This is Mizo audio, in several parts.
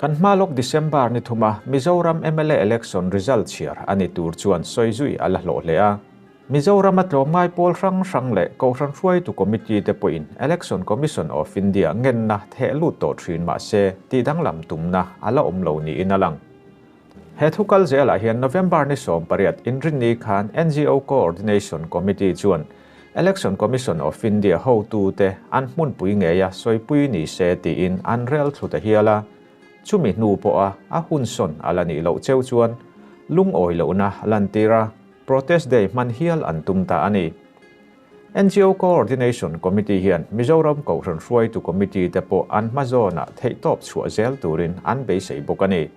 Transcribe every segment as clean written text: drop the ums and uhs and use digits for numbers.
Kan hma lawk December ni thuma Mizoram mla election result chhiar a ni tur chuan sawi zui a la hlawh hle a. Mizorama tlawmngai pawl hrang hrang leh Kohhran hruaitu committee te pawhin Election Commission of India ngenna theh lut tawh thin mah se tih danglam tumna a la awm lo niin a lang. He thu kal zelah hian November ni 18 inrinni khan NGO Coordination Committee chuan Election Commission of India hotute an hmunpui ngeia sawipui ni se tiin an rel thlu ta hial a, chumi hnu pawha a hunsawn a la nih loh cheu chuan lungawi lohna lantir a, Protest Day hman hial an tum ta a ni. NGO Coordination Committee hian Mizoram Kohhran hruaitu Committee te pawh an hma zawnah theihtawp chhuah zel turin an beisei bawk a ni.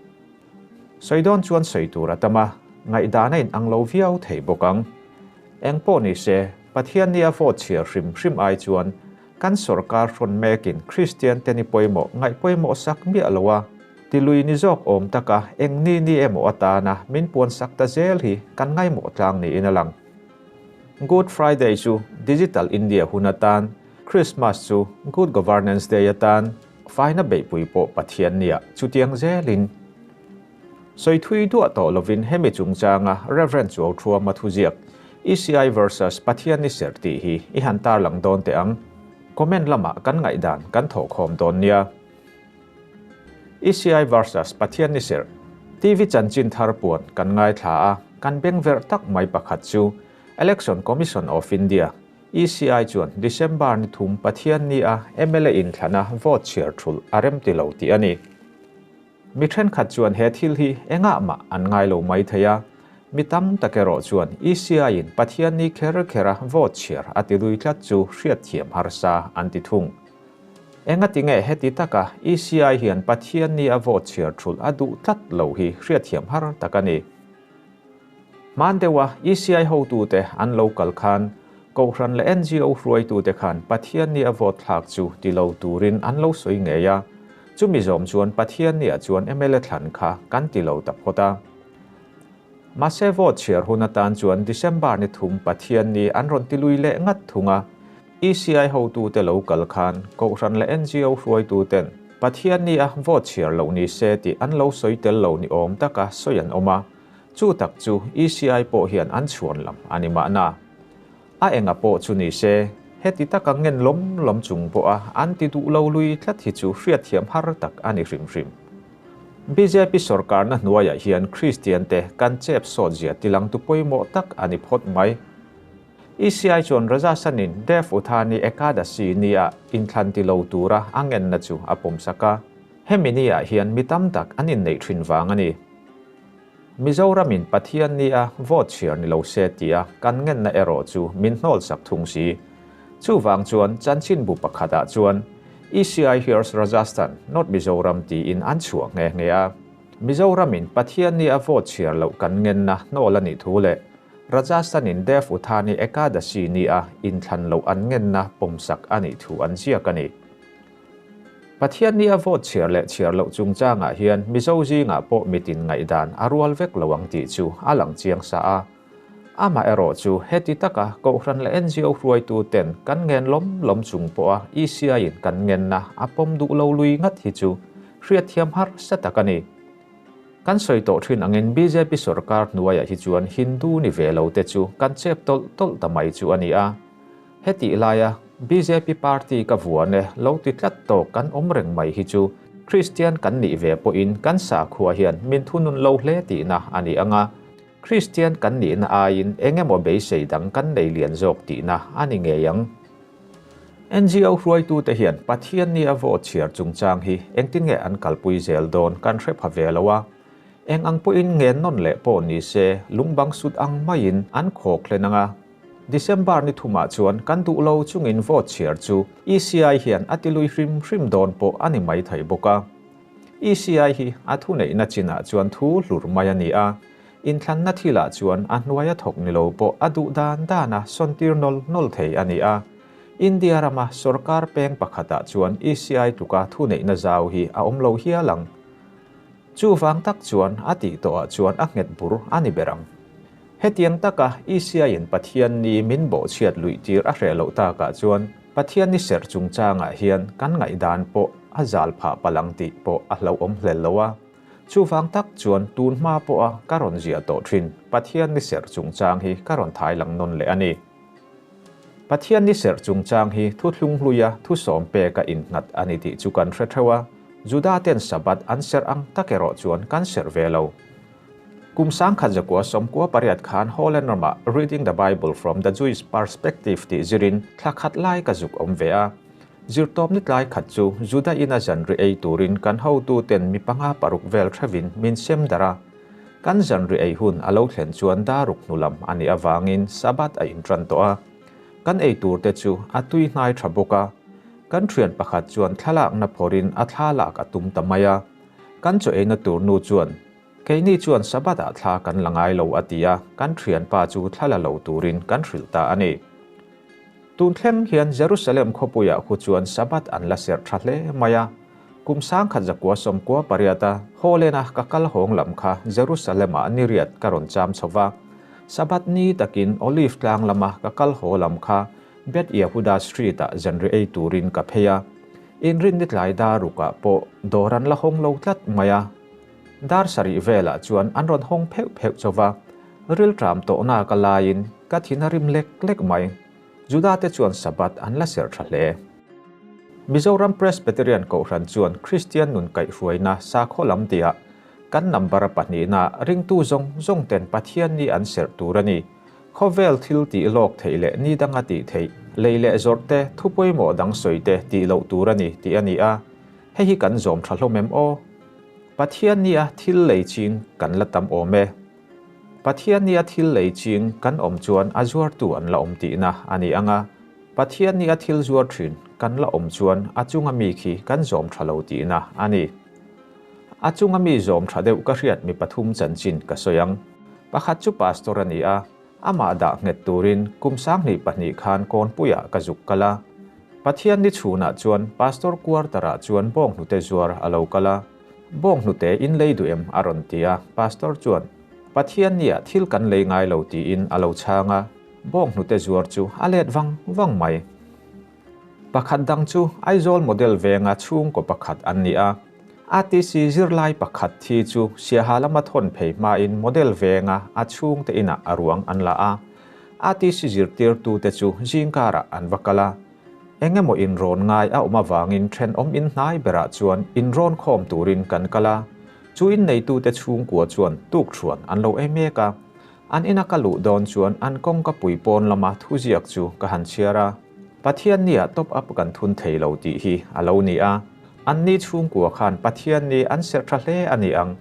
Sawi dawn chuan sawi tur a tam a, ngaihdan a inang lo viau thei bawk ang. Eng pawh ni se, Pathian nia vote chhiar hrim hrim ai chuan kan sorkar hrawn mekin Kristian te ni pawimawh ngaih pawimawh sak miah lo a, Tilui ni zawk awm taka eng ni ni emaw atana min puansak ta zel hi kan ngaimawh tlang niin a lang. Good Friday chu Digital India hun atan, Christmas chu Good Governance Day atan, faina beihpui pawh Pathian nia chutiang zelin. Sawi thui duah tawh lovin hemi chungchanga Rev. Chuauthuama thuziak ECI versus Pathian ni serh tih hi i han tarlang dawn teh ang. Comment lamah kan ngaihdan kan thawhkhawm dawn nia. ECI versus Pathian ni serh. TV chanchin thar puan kan ngaithla a, kan beng verh tak mai pakhat chu Election Commission of India, ECI, chuan December ni thum Pathian ni a mla inthlana vote chhiar thulh a rem ti lo tih a ni. Mi thenkhat chuan he thil hi engah mah an ngai lo mai thei a, mi tam tak erawh chuan ECI in Pathian ni kher khera vote chhiar a ti lui tlat chu hriatthiam harsa an ti thung. Engati nge heti taka ECI hian Pathian ni a vote chhiar thulh a duh tlat lo hi hriatthiam har tak a ni. Hman deuha ECI hotute an lo kal khan Kohhran leh NGO hruaitute khan Pathian ni a vote thlak chu ti lo turin an lo sawi ngei a, chumi zawm chuan Pathian niah chuan mla thlan kha kan ti lo ta phawt a. Mahse vote chhiar hun atan chuan December ni thum Pathian ni an rawn ti lui leh ngat thung a, ECI hotute lo kal khan Kohhran leh NGO hruaituten Pathian ni a vote chhiar loh ni se tih an lo sawi tel lo ni awm taka sawi an awm a, chu tak chu ECI pawh hian an chhuan lam a ni mahna. A enga pawh chu ni se, heti taka ngen lawm lawm chung pawha an ti duh lo lui tlat hi chu hriatthiam har tak a ni hrim hrim. Bjp sorkarna hnuaiah hian Kristian te kan chep sawt zia tilangtu pawimawh tak a ni phawt mai. ECI chuan Rajasthan-in Dev Uthani Ekadasi nia inthlan ti lo tura a ngenna chu a pawmsak a, hemi niah hian mi tam tak an inneih thin vang a ni. Mizoramin Pathian nia vote chhiar ni lo se tia kan ngenna erawh chu min hnawlsak thung si. Chuvang chuan chanchinbu pakhatah chuan ECI hears Rajasthan, not Mizoram tiin an chhuah nghe nghe a. Mizoramin Pathian nia vote chhiar loh kan ngenna hnawl a nih thu leh Rajasthan-in Dev Uthani Ekadasi nia inthlan loh an ngenna pawmsak a nih thu an ziak a ni. Pathian nia vote chhiar leh chhiar loh chungchangah hian Mizo zingah pawh mitin ngaihdan a rual vek lo ang tih chu a lang chiang sa a. Amah erawh chu heti taka Kohhran leh NGO hruaitu ten kan ngen lawm lawm chung pawha ECI-in kan ngenna a pawm duh lo lui ngat hi chu hriatthiam harsa tak a ni. Kan sawi tawh thin angin bjp sorkar hnuaiah hi chuan Hindu ni ve lo te chu kan chep tawlh tawlh ta mai chu a ni a. Hetih laia bjp party ka vuan e lo ti tlat tawk kan awm reng mai hi chu Kristian kan nih ve pawhin kan sakhua hian min thunun lo hle tihna a ni ang a, Kristian kan nihna aiin eng emaw beisei dang kan nei lian zawk tihna a ni ngei ang. NGO hruaitute hian Pathian nia vote chhiar chungchang hi engtin nge an kalpui zel dawn kan hre pha ve lo a. Eng ang pawhin ngen nawn leh pawh ni se lungbang sut ang maiin an khawk hlen ang a. December ni thumah chuan kan duh lo chungin vote chhiar chu ECI hian a ti lui hrim hrim dawn pawh a ni mai thei bawk a. ECI hi a thuneihna chinah chuan thu hlur mai a ni a, inthlanna thilah chuan a hnuaia thawk ni lo pawh a duh dan dana sawntir nawl nawl thei a ni a. India rama sorkar peng pakhatah chuan ECI tluka thuneihna zau hi a awm lo hial ang. Chuvang tak chuan a tih tawhah chuan a nghet bur a ni ber ang. Hetiang taka ECI-in Pathian ni min bawhchhiat luihtir a hreh loh takah chuan. Pathian ni serh chungchangah hian kan ngaihdan pawh a zal phah palh ang tih pawh a hlauhawm hlel lo a. Chuvang tak chuan tun hma pawha ka rawn ziah tawh thin Pathian ni serh chungchang hi ka rawn thai lang nawn leh a ni. Pathian ni serh chungchang hi thuthlung hluia thusawm peka innghat a ni tih chu kan hre theuh a, Juda ten Sabbath an serh ang tak erawh chuan kan serh ve lo. Kum 1998 khan Holland ramah Reading the Bible from the Jewish Perspective tih zirin thla khat lai ka zuk awm ve a. Zirtawpni tlai khat chu Juda ina zanri ei turin kan hotuten mi panga paruk vel theuhin min sem darh a. Kan zanri ei hun a lo thlen chuan daruk hnu lam a nih avangin Sabbath a intan tawh a. Kan ei turte chu a tui hnai tha bawk a. Kan thian pakhat chuan thlalakna phawrhin a thla lak a tum ta mai a. Kan chaw eina tur nu chuan, Keini chuan Sabbath-ah thla kan la ngai lo a ti a, kan thianpa chu thla la lo turin kan hrilh ta a ni. Tun thleng hian Jerusalem khawpuiah khu chuan Sabbath an la serh tha hle mai a. Kum 1998-a Holland-a ka kal hawng lam kha Jerusalem-ah niriat ka rawn cham chho va. Sabbath ni takin Olive tlang lama ka kal haw lam kha Beth Yehuda Street-ah zanri ei turin ka phei a. Inrinni tlai dar rukah pawh dawr an la hawng lo tlat mai a. Dar sarih velah chuan an rawn hawng pheuh pheuh chauh va, rilṭam tawhna ka laiin ka thin a rim lek lek mai. Judate chuan Sabbath an la serh ṭha hle. Mizoram Presbyterian Kohhran chuan Kristian nun kaihhruaina sakhaw lam tihah kan number a pahnihna ringtu zawng zawng ten Pathian ni an serh tur a ni. Khawvel thil tih lawk theih leh ni danga tih theih, lei leh zawrh te, thu pawimawh dang sawi te tih loh tur a ni tih a ni a. Hei hi kan zawm tha hlawm em aw? Pathian nia thil lei ching kan la tam awm e. Pathian nia thil lei ching kan awm chuan a zuartu an la awm tihna a ni ang a, Pathian nia thil zuar thin kan la awm chuan a chunga mi khi kan zawm tha lo tihna a ni. A chunga mi zawm tha deuh ka hriat mi pathum chanchin ka sawi ang. Pakhat chu pastor a ni a, Amah dah nghet turin kum 2002 khan Kawnpuiah ka zuk kal a. Pathian ni chhunah chuan Pastor quarter-ah chuan bawnghnute zuar a lo kal a. Bawnghnute in lei duh em? a rawn ti a. Pastor chuan, Pathian nia thil kan lei ngai lo tiin a lo chhang a. Bawnghnute zuar chu a let vang vang mai. Pakhat dang chu Aizawl Model venga chhungkaw pakhat an ni a. ATC zirlai pakhat thi chu Siaha lama thawn phei hmain Model venga a chhungte inah a ruang an la a. ATC zirtirtute chu zingkarah an va kal a. Eng emaw inrawn ngai a awm avangin thenawm in hnai berah chuan inrawn khawm turin kan kal a. Chu inneitute chhungkua chuan tukṭhuan an lo ei mek a. An ina ka luh dawn chuan an kawngka pui pawn lama thuziak chu ka han chhiar a, Pathian nia top up kan thun thei lo tih hi a lo ni a. Anni chhungkua khan Pathian ni an serh tha hle a ni ang.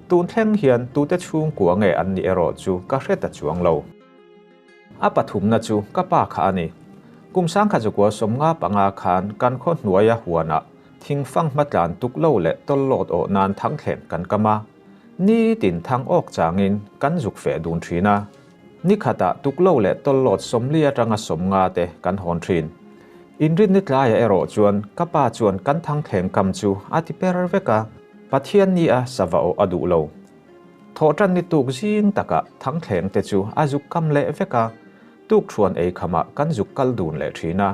Tun thleng hian tute chhungkua nge an nih erawh chu ka hre ta chuang lo. A pathumna chu ka pa kha a ni. Kum 1955 khan kan khaw hnuaia huanah thingfang hmatlan tuk lo leh tawllawt awh nan thangthleng kan kam a. Ni tin thang awk changin kan zuk feh dun thin a. Ni khatah tuklo leh tawllawt 40 atanga 50 te kan hawn thin. Inrinni tlaiah erawh chuan ka pa chuan kan thangthleng kam chu a ti per vek a, Pathian ni a sava awh a duh lo. Thawhtan ni tuk zing takah thangthleng te chu a zuk kam leh vek a, tukthuan ei khamah kan zuk kal dun leh thin a.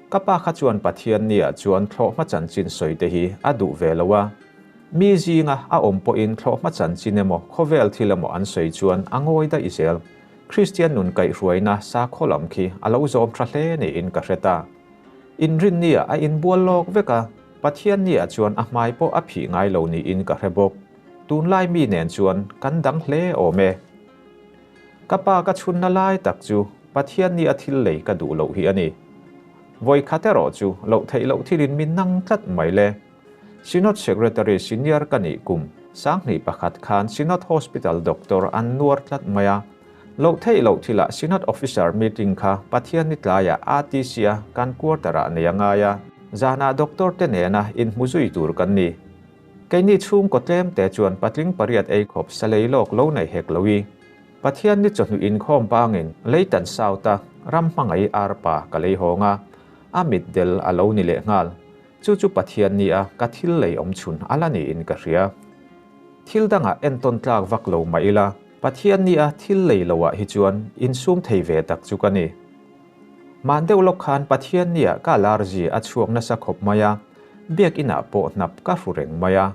Ka pa kha chuan Pathian ni ah chuan thlawhhma chanchin sawi te hi a duh ve lo a. Mi zinga a awm pawhin thlawhhma chanchin emaw khawvel thil emaw an sawi chuan a ngawi daih zel. Kristian nun kaihhruaina sakhaw lam khi a lo zawm tha hle niin ka hre ta. Inrinni ah a inbual lawk vek a, Pathianni ah chuan a hmai pawh a phih ngai lo niin ka hre bawk. Tunlai mi nen chuan kan dang hle awm e. Ka pa ka chhunna lai tak chu Pathianni a thil lei ka duh loh hi a ni. Vawikhat erawh chu loh theih loh thilin min nang tlat mai le. Synod Secretary Senior ka nih kum 2001 khan Synod Hospital Doctor an nuar tlat mai a. Loh theih loh thilah Synod Officer meeting kha Pathianni tlaiah RTC-a kan quarter-ah nei a ngai a, zanah doctor te nena inhmu zui tur kan ni. Keini chhungkaw tlem te chuan patling pariat ei khawp sa lei lawk lo nei hek lo i. Pathianni chawhnu inkhawm bangin Leitan South-a ram hmangaih arpa ka lei hawng a, a mitdel a lo ni lehnghal. Chu chu Pathian nia ka thil lei awm chhun a la niin ka hria. Thil dangah entawn tlak vak lo mah ila, Pathian nia thil lei loah hi chuan insum thei ve tak chu ka ni. Hman deuh lawk khan Pathiannia ka allergy a chhuak nasa khawp mai a, biakinah pawh hnap ka hru reng mai a.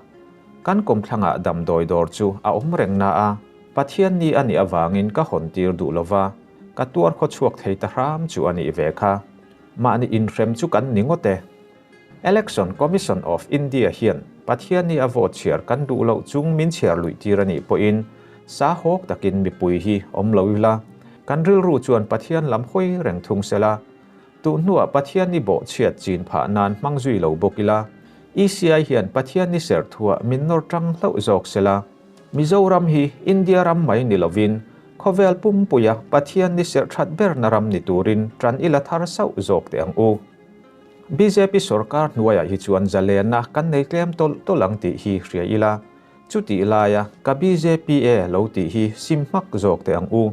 Kan kawmthlangah damdawi dawr chu a awm reng na a, Pathianni a nih avangin ka hawn tir duh lova, ka tuar khaw chhuak thei ta hram chu a nih ve kha. Mahni inhrem chu kan ni ngawt e. Election Commission of India hian Pathianni a vote chhiar kan duh loh chung min chhiar luih tir a nih pawhin sa hawk takin mipui hi awm lo ila, kan rilru chuan Pathian lam hawi reng thung sela, tuh hnuah Pathianni bawh chhiat chin phah nan hmang zui lo bawk ila, ECI hian Pathianni serh thuah min nawr tang hlauh zawk sela. Mizoram hi India ram mai ni lovin khawvel pumpuia Pathianni serh that berna ram ni turin tan ila thar sauh zawk teh ang u. Bjp sorkar hnuaiah hi chuan zalenna kan nei tlem tawlh tawlh ang tih hi hria ila, chutih laia ka bjp e lo tih hi sim hmak zawk teh ang u.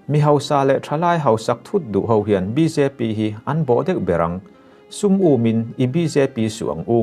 Mi hausa leh thalai hausak thut duh ho hian bjp hi an bawh deuh ber ang. Sum umin i bjp suh ang u.